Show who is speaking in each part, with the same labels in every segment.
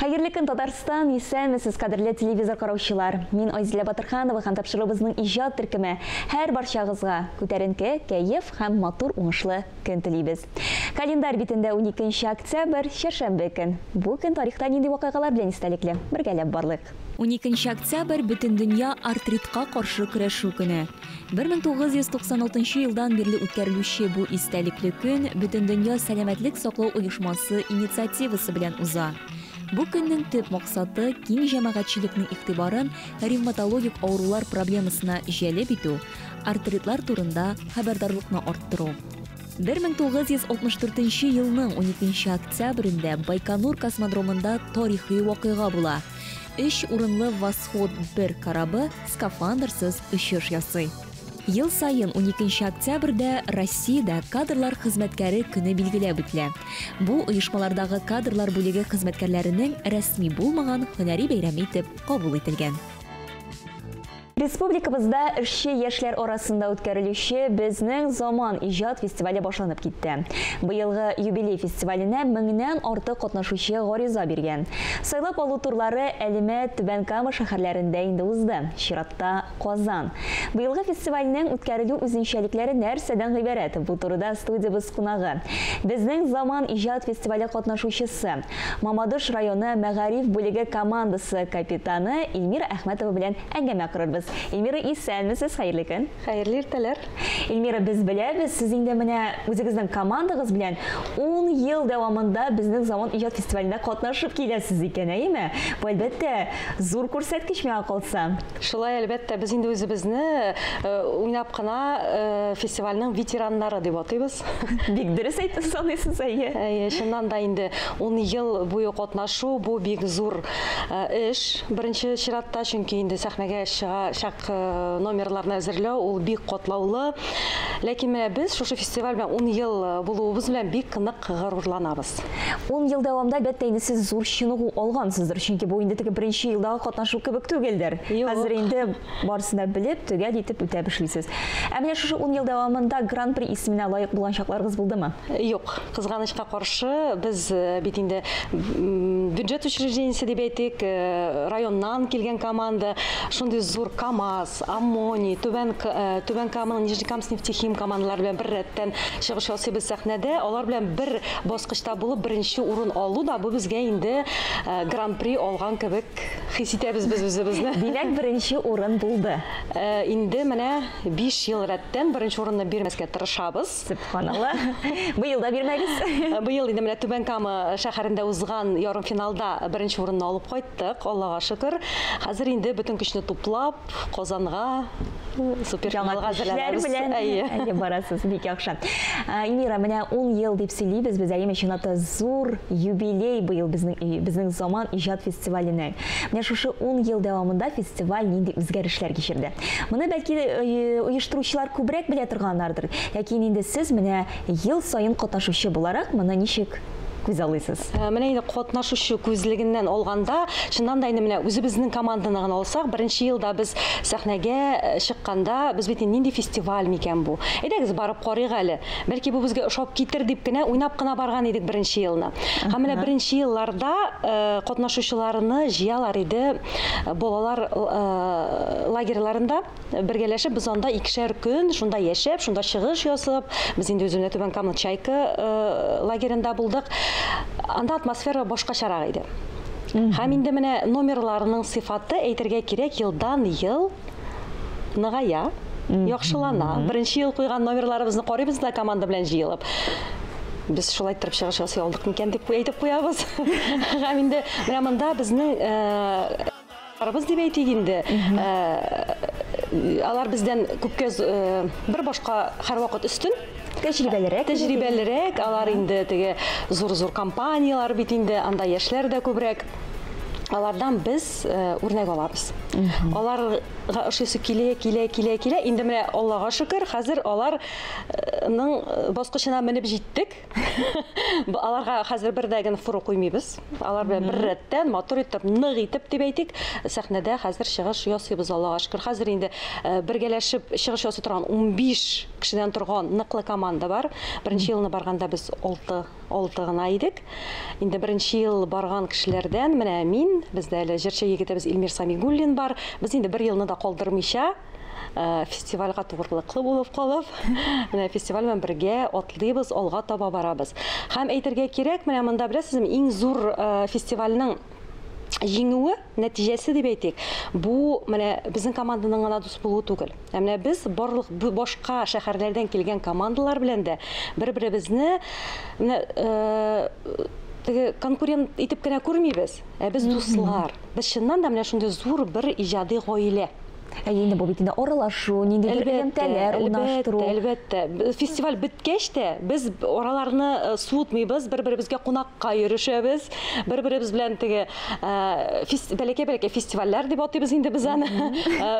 Speaker 1: Хәерле көн, Татарстан! Исәнмесез, кадерле телевизор караучылар! Мин Айзилә Батырханова һәм тапшыруыбызның иҗат төркеме һәр барчагызга күтәренке кәеф һәм матур уңышлы көн телибез. Календарь битендә 12 октябрь, чәршәмбе көн. Бу көн тарихта нинди вакыйгалар белән истәлекле? Бергәләп барлыйк. 12 октябрь Бөтендөнья артритка каршы көрәшү көне. 1996 елдан бирле үткәрелүче бу истәлекле көн Бөтендөнья сәламәтлек саклау оешмасы инициативасы белән уза. Бу көннең төп максаты киң җәмәгатьчелекнең игътибарын ревматологик авырулар проблемасына җәлеп итү, артритлар турында хәбәрдарлыкны арттыру. 1964 елның 12 октябрендә Байконур космодромында тарихи вакыйга була. Өч урынлы Восход 1 корабы скафандрсыз очыш ясый. Ел саен 12 октябрьдә Россиядә кадрлар хезмәткәре көне билгеләп үтелә. Бу оешмалардагы кадрлар бүлеге хезмәткәрләренең рәсми булмаган һөнәри бәйрәме итеп кабул ителгән. Республикабызда эшче яшьләр арасында үткәрелүче Безнең заман иҗат фестивале башланып китте. Быелгы юбилей фестиваленә меңнән артык катнашучы гариза биргән. Сайлап алу турлары Әлмәт, Түбән Кама шәһәрләрендә инде узды. Чиратта Казан. Быелгы фестивальнең үткәрелү үзенчәлекләре нәрсәдән гыйбарәт? Бу турыда студиябез кунагы, Безнең заман иҗат фестивале катнашучысы, Мамадыш районы мәгариф бүлеге командасы капитаны Эльмира Әхмәтова белән әңгәмә корырбыз. Эльмира, исәнмесез, хәерле көн.
Speaker 2: Хәерле иртәләр.
Speaker 1: Эльмира, без беләбез, сез инде менә үзегезнең командагыз белән 10 ел дәвамында Безнең заман иҗат фестивалендә катнашып киләсез икән, әйеме? Бу, әлбәттә, зур күрсәткеч миңа калса.
Speaker 2: Шулай, әлбәттә, без инде үзебезне уйнап кына фестивальнең ветераннары дип атыйбыз.
Speaker 1: Бик дөрес әйтеп саныйсыз, әйе.
Speaker 2: Әйе, чыннан да инде 10 ел буе катнашу бу бик зур эш. Беренче чиратта, чөнки инде сәхнәгә чыгачак номерларны әзерләү ул бик катлаулы. Ләкин менә без шушы фестиваль белән 10 ел булуыбыз белән бик нык горурланабыз.
Speaker 1: 10 ел дәвамында, әлбәттә, инде сез зур чыныгу алгансыздыр, чөнки бу инде теге беренче елдагы катнашу кебек түгелдер. Хәзер инде барысын да белеп, төгәл итеп үтәп эшлисез. Ә менә шушы 10 ел дәвамында Гран-при исеменә лаек булган чакларыгыз булдымы?
Speaker 2: Юк, кызганычка каршы, без бит инде бюджет учреждениесе дип әйтик, районнан килгән команда, шундый зур КАМАЗ, Аммоний, Түбән Түбән Каманың Нижнекамск нефтехим командалары белән бер рәттән чыгыш ясыйбыз сәхнәдә. Алар белән бер баскычта булып беренче урын алу да бу безгә инде Гран-при алган кебек хис итәбез без үзебезне.
Speaker 1: Димәк, беренче урын булды.
Speaker 2: Инде менә 5 ел рәттән беренче урынны бирмәскә тырышабыз.
Speaker 1: Сөбханалла. Быел да бирмәгез.
Speaker 2: Быел инде менә Түбән Кама шәһәрендә узган ярымфиналда беренче урынны алып кайттык, Аллага шөкер. Хәзер инде бөтен көчне туплап, Казанга суперфиналга әзерләнәбез.
Speaker 1: Белән әйе барасыз, бик яхшы. Эльмира, менә 10 ел дип сөйлибез без, әйеме, чынлап та зур юбилей быел безнең заман иҗат фестиваленең. Менә шушы 10 ел дәвамында фестиваль нинди үзгәрешләр кичерде? Моны бәлки оештыручылар күбрәк белә торганнардыр. Ләкин инде сез менә ел саен катнашучы буларак моны ничек күзаллыйсыз?
Speaker 2: Менә инде катнашучы күзлегеннән алганда, чыннан да инде менә үзебезнең команданы гына алсак, беренче елда без сәхнәгә чыкканда, без бит нинди фестиваль микән бу? Әйдәгез барып карыйк әле. Бәлки бу безгә ошап китер дип кенә уйнап кына барган идек беренче елны. Һәм менә беренче елларда катнашучыларны җыялар иде балалар лагерьларында. Бергәләшеп без анда икешәр көн шунда яшәп, шунда чыгыш ясап, без инде үзебезнең Түбән Кама Чайка лагеренда булдык. Анда атмосфера башкачарак иде. Һәм инде менә номерларының сыйфаты, әйтергә кирәк, елдан ел ныгая, яхшылана. Беренче ел куйган номерларыбызны карыйбыз да команда белән җыелып. Без шулай итеп чыгыш ясый алдык микән дип әйтеп куябыз. Һәм инде менә монда безнең арыбыз дип әйтик инде. Алар бездән күпкә бер башка һәрвакыт өстен.
Speaker 1: Тәҗрибәлерәк.
Speaker 2: Тәҗрибәлерәк, алар инде теге зур-зур компанияләр бит инде, анда яшьләр дә күбрәк. Алардан без үрнәк алабыз. Аларга ошыйсы килә, килә, килә, килә. Инде менә Аллага шөкер, хәзер аларның баскычына менеп җиттек. Аларга хәзер бер дә генә фуру куймыйбыз. Алар белән бер рәттән, матур итеп, нык итеп дип әйтик, сәхнәдә хәзер чыгыш ясыйбыз, Аллага шөкер. Хәзер инде бергәләшеп чыгыш ясый торган 15 кешедән торган ныклы команда бар. Беренче елны барганда без 6 6 гына идек. Инде беренче ел барган кешеләрдән менә мин, бездә әле җырчы егетебез Илмир Самигуллин бар. Без инде бер елны да калдырмыйча фестивальгә тугрылыклы булып калып, менә фестиваль белән бергә атлыйбыз, алга таба барабыз. Һәм әйтергә кирәк, менә монда беләсезме, иң зур фестивальнең җиңүе, нәтиҗәсе дип әйтик, бу менә безнең команданың гына дус булуы түгел. Ә менә без барлык башка шәһәрләрдән килгән командалар белән дә бер-беребезне менә теге конкурент итеп кенә күрмибез. Ә без дуслар. Без чыннан да менә шундый зур бер иҗади гаилә.
Speaker 1: Ә инде бу бит инде аралашу, ниндидер элемтәләр урнаштыру.
Speaker 2: Әлбәттә, әлбәттә. Фестиваль беткәч тә без араларны суытмыйбыз, бер-беребезгә кунакка йөрешәбез, бер-беребез белән теге бәләкәй-бәләкәй фестивальләр дип атыйбыз инде без аны.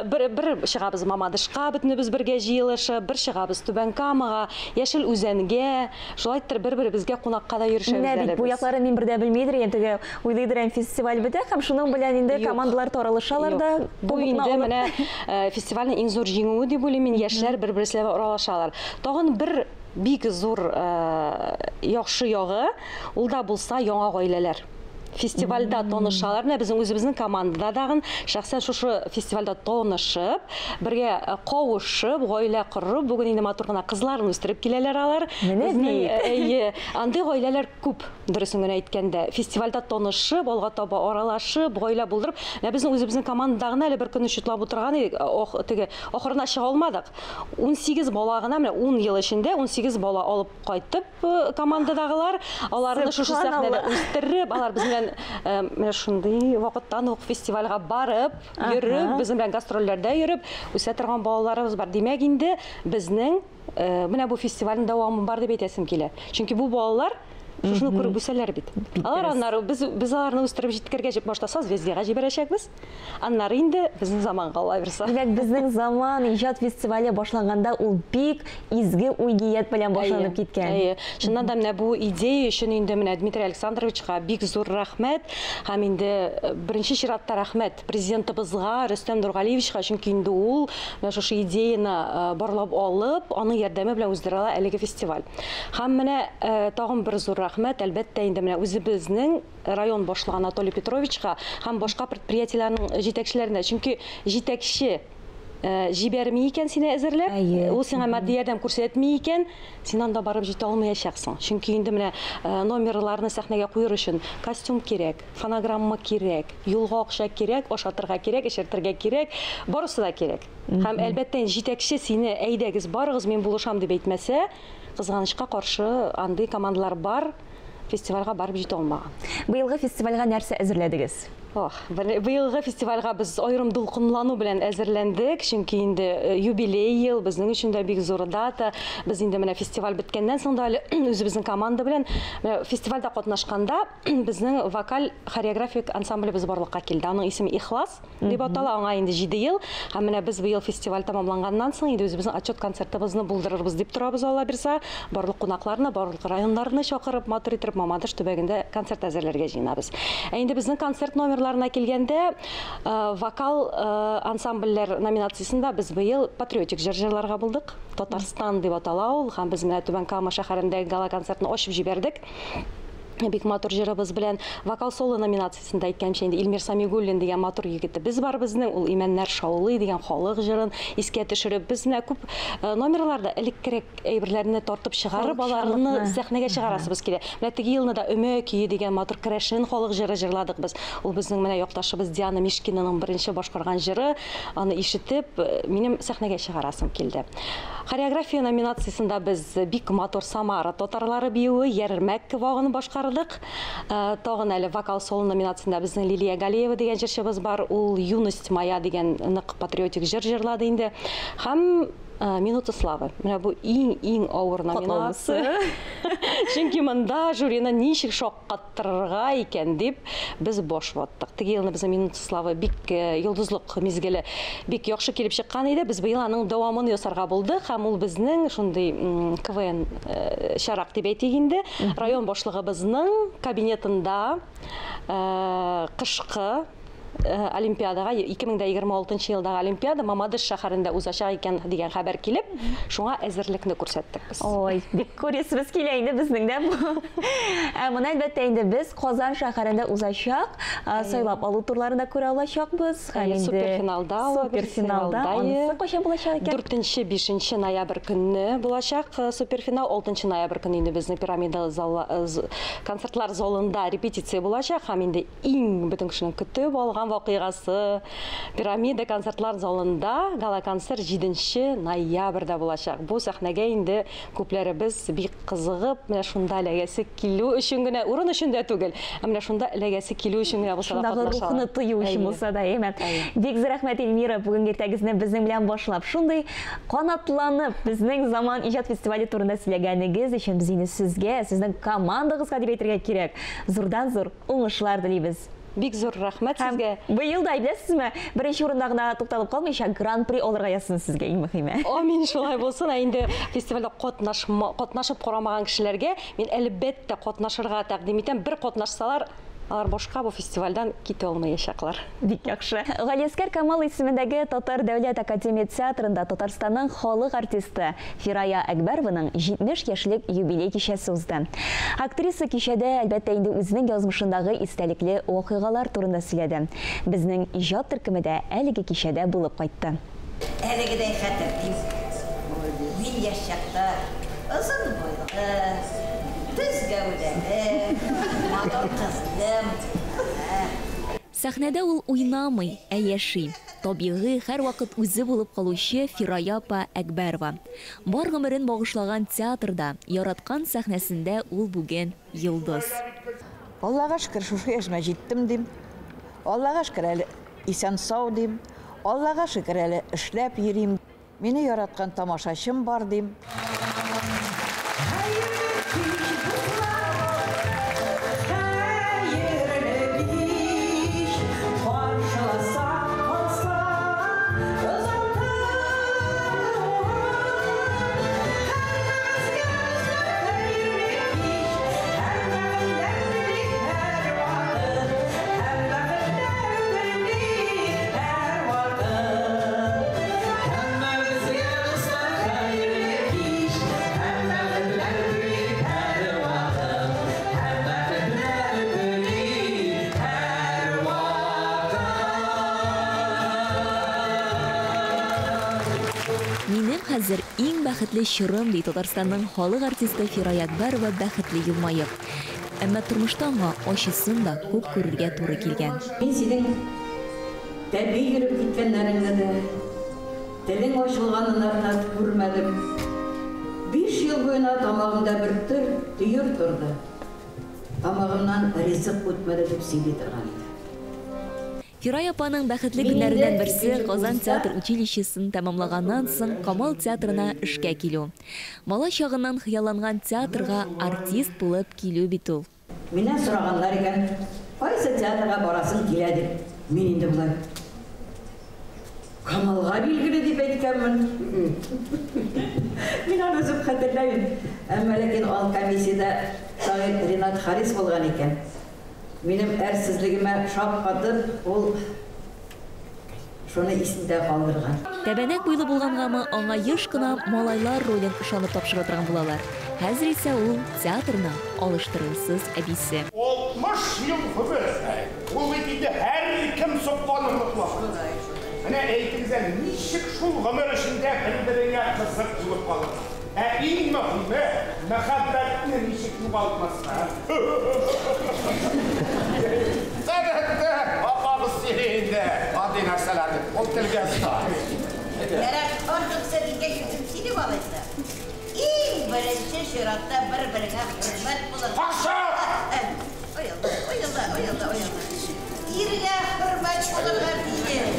Speaker 2: Бер чыгабыз Мамадышка, бөтенебез бергә җыелышып, бер чыгабыз Түбән Камага, Яшел Үзәнгә, шулай итеп бер-беребезгә кунакка да йөрешәбез
Speaker 1: Менә бит
Speaker 2: әле
Speaker 1: бу
Speaker 2: без.
Speaker 1: якларын мин бер дә белмидер идем, теге уйлыйдыр идем, фестиваль бетә һәм шуның белән инде
Speaker 2: Юк.
Speaker 1: командалар таралышалар да,
Speaker 2: Юк. Бу
Speaker 1: кубокны
Speaker 2: инде
Speaker 1: алып.
Speaker 2: менә фестивальнең иң зур җиңүе дип уйлыйм мин, яшьләр бер-берсе белән аралашалар. Тагын бер бик зур яхшы ягы, ул да булса яңа гаиләләр. Фестивальдә танышалар. Менә безнең үзебезнең командада дагын шәхсән шушы фестивальдә танышып, бергә кавышып, гаилә корып, бүген инде матур гына кызларын үстереп киләләр алар.
Speaker 1: Менә
Speaker 2: Безнең,
Speaker 1: бит.
Speaker 2: әйе, андый гаиләләр күп, дөресен генә әйткәндә. Фестивальдә танышып, алга таба аралашып, гаилә булдырып, менә безнең үзебезнең командада гына әле бер көнне чутлап утырган идек, теге ахырына чыга алмадык. 18 бала гына, менә 10 ел эчендә 18 бала алып кайтып, командадагылар, аларны шушы
Speaker 1: Субханалла.
Speaker 2: сәхнәдә үстереп, алар безнең белән менә шундый вакыттан ук фестивальгә барып, йөреп, безнең белән гастрольләрдә йөреп, үсә торган балаларыбыз бар. Димәк, инде безнең менә бу фестивальнең дәвамы бар дип әйтәсем килә. Чөнки бу балалар шушыны күреп үсәләр бит.
Speaker 1: Бик
Speaker 2: Алар
Speaker 1: дөрес.
Speaker 2: аннары без аларны үстереп җиткергәч башта Созвездиегә җибәрәчәкбез. Аннары инде безнең заманга ала бирсә.
Speaker 1: Димәк, безнең заман иҗат фестивале башланганда ул бик изге уй-ният белән башланып
Speaker 2: Әйе,
Speaker 1: киткән.
Speaker 2: әйе. Чыннан да менә бу идея өчен инде менә Дмитрий Александровичка бик зур рәхмәт һәм инде беренче чиратта рәхмәт президентыбызга Рөстәм Нургалиевичка, чөнки инде ул менә шушы идеяны барлап алып, аның ярдәме белән уздырыла әлеге фестиваль. Һәм менә тагын бер зур рәхмәт, әлбәттә, инде менә үзебезнең район башлыгы Анатолий Петровичка һәм башка предприятиеләрнең җитәкчеләренә, чөнки җитәкче җибәрми икән сине әзерләп, ул сиңа матди ярдәм күрсәтми икән, син анда барып җитә алмаячаксың. Чөнки инде менә номерларны сәхнәгә куер өчен костюм кирәк, фонограмма кирәк, юлга акча кирәк, ашатырга кирәк, эчертергә кирәк, барысы да кирәк. Һәм әлбәттә җитәкче сине әйдәгез, барыгыз, мин булышам дип әйтмәсә, кызганычка каршы андый командалар бар, фестивальгә барып җитә алмаган.
Speaker 1: Быелгы фестивальгә нәрсә әзерләдегез?
Speaker 2: Ох, быелгы фестивальгә без аерым дулкынлану белән әзерләндек, чөнки инде юбилей ел, безнең өчен дә бик зур дата. Без инде менә фестиваль беткәннән соң да әле үзебезнең команда белән менә фестивальдә катнашканда безнең вокаль хореографик ансамблебез барлыкка килде. Аның исеме Ихлас дип атала, аңа инде 7 ел. Һәм менә без быел фестиваль тәмамланганнан соң инде үзебезнең отчет концертыбызны булдырырбыз дип торабыз, Алла бирсә. Барлык кунакларны, барлык районнарны чакырып, матур итеп Мамадыш төбәгендә концерт әзерләргә җыенабыз. Ә инде безнең концерт номерларына килгәндә, вокал ансамбльләр номинациясендә без быел патриотик җыр җырларга булдык. Татарстан дип атала ул, һәм без менә Түбән Кама шәһәрендәге гала концертны ачып җибәрдек. Бик матур җырыбыз белән. Вокал соло номинациясендә әйткәнчә инде Илмир Самигуллин дигән матур егетебез бар безнең, ул Имәннәр шаулый дигән халык җырын искә төшереп, без менә күп номерларда элеккерәк әйберләрне тартып чыгарып,
Speaker 1: Халык
Speaker 2: аларны
Speaker 1: чарлыкны.
Speaker 2: сәхнәгә чыгарасыбыз килә. Менә теге елны да Өмә көе дигән матур керәшен халык җыры җырладык без. Ул безнең менә якташыбыз Диана Мишкинаның беренче башкарган җыры, аны ишетеп, минем сәхнәгә чыгарасым килде. Хореография номинациясендә без бик матур Самара татарлары биюе, Ярмәк вагын башкардык. Тагын әле вокал соло номинациясендә безнең Лилия Галиева дигән җырчыбыз бар. Ул Юность моя дигән нык патриотик җыр җырлады инде. Һәм Минута славы. Менә бу иң-иң авыр
Speaker 1: Катлаулысы.
Speaker 2: номинация. Чөнки монда жюрины ничек шаккаттырырга икән дип без баш ваттык. Теге елны безнең Минута славы бик йолдызлык мизгеле бик яхшы килеп чыккан иде. Без быел аның дәвамын ясарга булдык һәм ул безнең шундый КВН чарак дип әйтик инде. Район башлыгыбызның кабинетында кышкы Олимпиадага 2026 елдагы Олимпиада Мамадыш шәһәрендә узачак икән дигән хәбәр килеп, шуңа әзерлекне күрсәттек без.
Speaker 1: Ой, бик күрәсебез килә инде безнең дә бу. Ә моны әлбәттә инде без Казан шәһәрендә узачак сайлап алу турларында күрә алачакбыз.
Speaker 2: Һәм инде суперфиналда,
Speaker 1: суперфиналда. Анысы кайчан булачак икән?
Speaker 2: 4-5 ноябрь көнне булачак суперфинал. 6 ноябрь көнне инде безнең Пирамида залы концертлар залында репетиция булачак һәм инде иң бөтен кешенең көтеп алган вакыйгасы Пирамида концертлар залында гала-концерт 7 ноябрьдә булачак. Бу сәхнәгә инде күпләребез бик кызыгып, менә шунда эләгәсе килү өчен генә, урын өчен дә түгел, ә менә шунда эләгәсе килү өчен генә булса да
Speaker 1: катнаша. Рухны тою өчен булса да, әйме. Бик зур рәхмәт, Эльмира, бүгенге иртәгезне безнең белән башлап, шундый канатланып безнең Заман иҗат фестивале турында сөйләгәнегез өчен без инде сезгә, сезнең командагызга дип әйтергә кирәк, зурдан-зур уңышлар телибез.
Speaker 2: Бик зур рәхмәт сезгә.
Speaker 1: Быел да, беләсезме, беренче урында гына тукталып калмыйча, гран-при алырга язсын сезгә, иң мөһиме.
Speaker 2: Амин, шулай булсын. Ә инде фестивальдә катнашып карамаган кешеләргә мин әлбәттә катнашырга тәкъдим итәм. Бер катнашсалар, алар башка бу фестивальдән китә алмаячаклар.
Speaker 1: Бик яхшы. Галиәсгар Камал исемендәге Татар дәүләт академия театрында Татарстанның халык артисты Фирая Әкбәрованың 70 яшьлек юбилей кичәсе узды. Актриса кичәдә әлбәттә инде үзенең язмышындагы истәлекле вакыйгалар турында сөйләде. Безнең иҗат төркеме дә әлеге кичәдә булып кайтты.
Speaker 3: Әлегедәй хәтерлим. Мин яшь чакта озын буйлы, төз гәүдәле, матур кызлым.
Speaker 1: Сәхнәдә ул уйнамый, ә яши. Табигый һәрвакыт үзе булып калучы Фирая апа Әкбәрова. Бар гомерен багышлаган театрда, яраткан сәхнәсендә ул бүген йолдыз.
Speaker 4: Аллага шөкер, шушы яшемә җиттем дим. Аллага шөкер әле исән сау дим. Аллага шөкер әле эшләп йөрим. Мине яраткан тамашачым бар дим.
Speaker 1: Минем хәзер иң бәхетле чорым, ди Татарстанның халык артисты Фирая Әкбәрова бәхетле елмаеп. Әмма тормышта аңа ачысын да күп күрергә туры килгән.
Speaker 3: Мин синең тәби йөреп киткәннәреңне дә, телең ачылганын да күрмәдем. 5 ел буена тамагымда бер төр төер торды. Тамагымнан ризык үтмәде дип сөйли торган иде.
Speaker 1: Фирая апаның бәхетле көннәреннән берсе Казан театр училищесын тәмамлаганнан соң Камал театрына эшкә килү. Бала чагыннан хыялланган театрга артист булып килү бит ул.
Speaker 3: Миннән сораганнар икән, кайсы театрга барасың килә дип. Мин инде болай Камалга билгеле дип әйткәнмен. Мин аны үзем хәтерләмим. Әмма ләкин ал комиссиядә шагыйрь Ринат Харис булган икән. Минем әрсезлегемә шаккатып, ул шуны исендә калдырган.
Speaker 1: Тәбәнәк буйлы булгангамы, аңа еш кына малайлар ролен ышанып тапшыра торган булалар. Хәзер исә ул театрның алыштыргысыз әбисе.
Speaker 5: 60 ел гомер. Ул бит инде һәркем сокланырлык вакыт. Менә әйтегез әле, ничек шул гомер эчендә бер-береңә кызык булып калырга? Ә иң мөһиме, мәхәббәтне ничек югалтмаска?
Speaker 6: Гадәттә, апабыз сөйли инде андый нәрсәләрне. Ул телгә оста.
Speaker 3: Ярар, артык сәдикә сүзем сөйләп алайса. Иң беренче чиратта бер-береңә хөрмәт булыр.
Speaker 5: Паша!
Speaker 3: Ой Алла, ой Алла, ой Алла, ой Алла. Иргә хөрмәт булырга тиеш.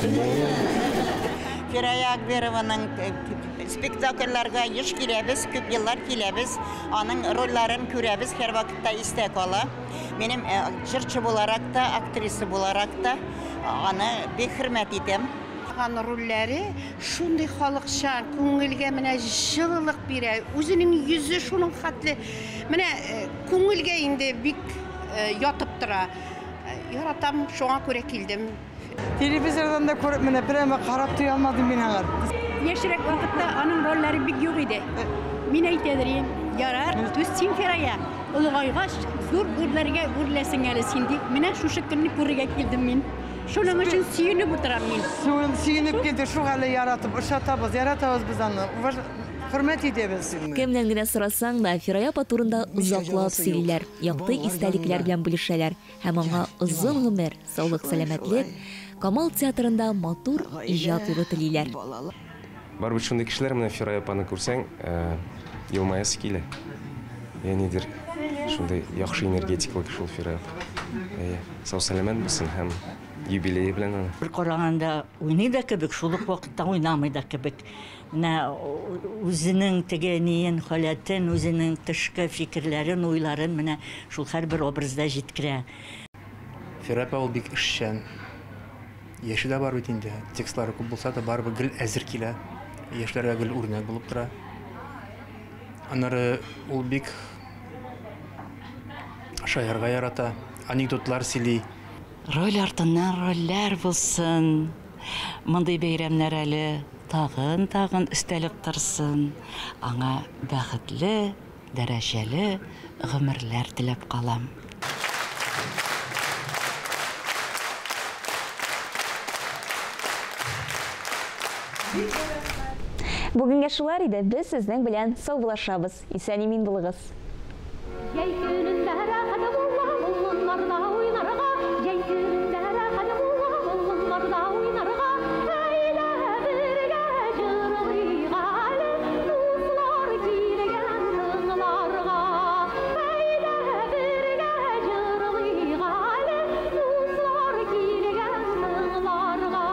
Speaker 7: Фирая Әкбәрованың спектакльләргә еш киләбез, күп еллар киләбез. Аның рольләрен күрәбез, һәр вакытта истә кала. Минем җырчы буларак та, актриса буларак та аны бик хөрмәт итәм.
Speaker 8: Аның рольләре шундый халыкчан, күңелгә менә җылылык бирә. Үзенең йөзе шуның хәтле, менә күңелгә инде бик ятып тора. Яратам, шуңа күрә килдем.
Speaker 9: Телевизордан да күреп, менә прямо карап туя алмадым мин аңар.
Speaker 10: Яшьрәк вакытта аның рольләре бик юк иде. Мин әйтәдер идем, ярар, түз син, Фирая, олыгайгач, зур үрләргә үрләсең әле син дип. Менә шушы көнне күрергә килдем мин. Шуның өчен сөенеп утырам мин.
Speaker 9: Сөенеп килде, шул әле яратып, ошатабыз, яратабыз без аны. Хөрмәт итәбез.
Speaker 1: Кемнән генә сорасаң да, Фирая апа турында озаклап сөйлиләр, якты истәлекләр белән бүлешәләр һәм аңа озын гомер, саулык, сәламәтлек, Камал театрында матур иҗат юлы телиләр.
Speaker 11: Бар бит шундый кешеләр, менә Фирая апаны күрсәң, елмаясы килә. Я нидер шундый яхшы энергетикалы кеше ул Фирая апа. Әйе, сау-сәламәт булсын һәм юбилее белән аны.
Speaker 12: Бер караганда уйный да кебек, шул ук вакытта уйнамый да кебек. Менә үзенең теге ниен, халәтен, үзенең тышкы фикерләрен, уйларын менә шул һәрбер образда җиткерә.
Speaker 13: Фирая апа ул бик эшчән. Яше дә бар бит инде. Текстлары күп булса да, барыбер гел әзер килә. Яшьләргә гел үрнәк булып тора. Аннары ул бик шаярга ярата, анекдотлар сөйли.
Speaker 14: Роль артыннан рольләр булсын. Мондый бәйрәмнәр әле тагын-тагын өстәлеп торсын. Аңа бәхетле, дәрәҗәле гомерләр теләп калам.
Speaker 1: Бүгенгә шулар иде, без сезнең белән саубуллашабыз. Исән-имин булыгыз.
Speaker 15: Җәй көнендә рәхәт була болыннарда уйнарга, җәй көнендә рәхәт була болыннарда уйнарга. Әйдә бергә җырлыйк әле, дуслар килгән тыңларга. Әйдә бергә җырлыйк әле, дуслар килгән тыңларга.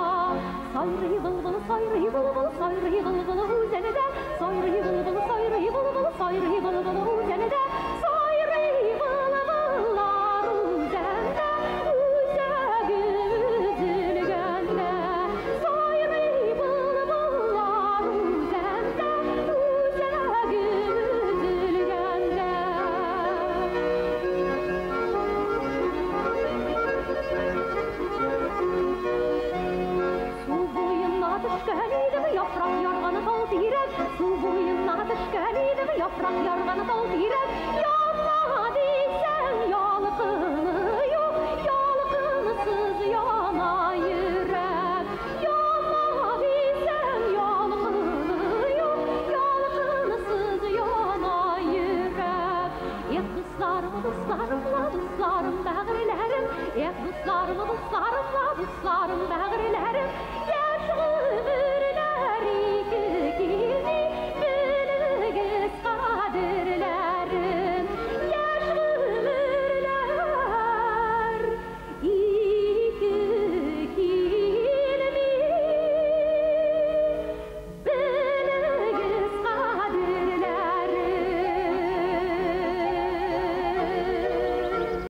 Speaker 15: Сайрый былбыл, сайрый былбыл, сайрый былбыл үзәндә, сайрый былбыл, сайрый былбыл, сайрый былбыл үзәндә. Сайрый былбыллар үзәндә, үзәге өзелгәндә. Сайрый былбыллар үзәндә, үзәге өзелгәндә. Су буена төшкән идем, яфрак ярган тал тирәк. Су буена төшкән идем, яфрак ярган тал тирәк. Яна дисәң, ялкыны юк, ялкынсыз яна йөрәк. Яна дисәң, ялкыны юк, ялкынсыз яна йөрәк. Эх, дусларым, дусларым, ла дусларым, бәгырьләрем. Эх, дусларым, дусларым, ла дусларым, бәгырьләрем.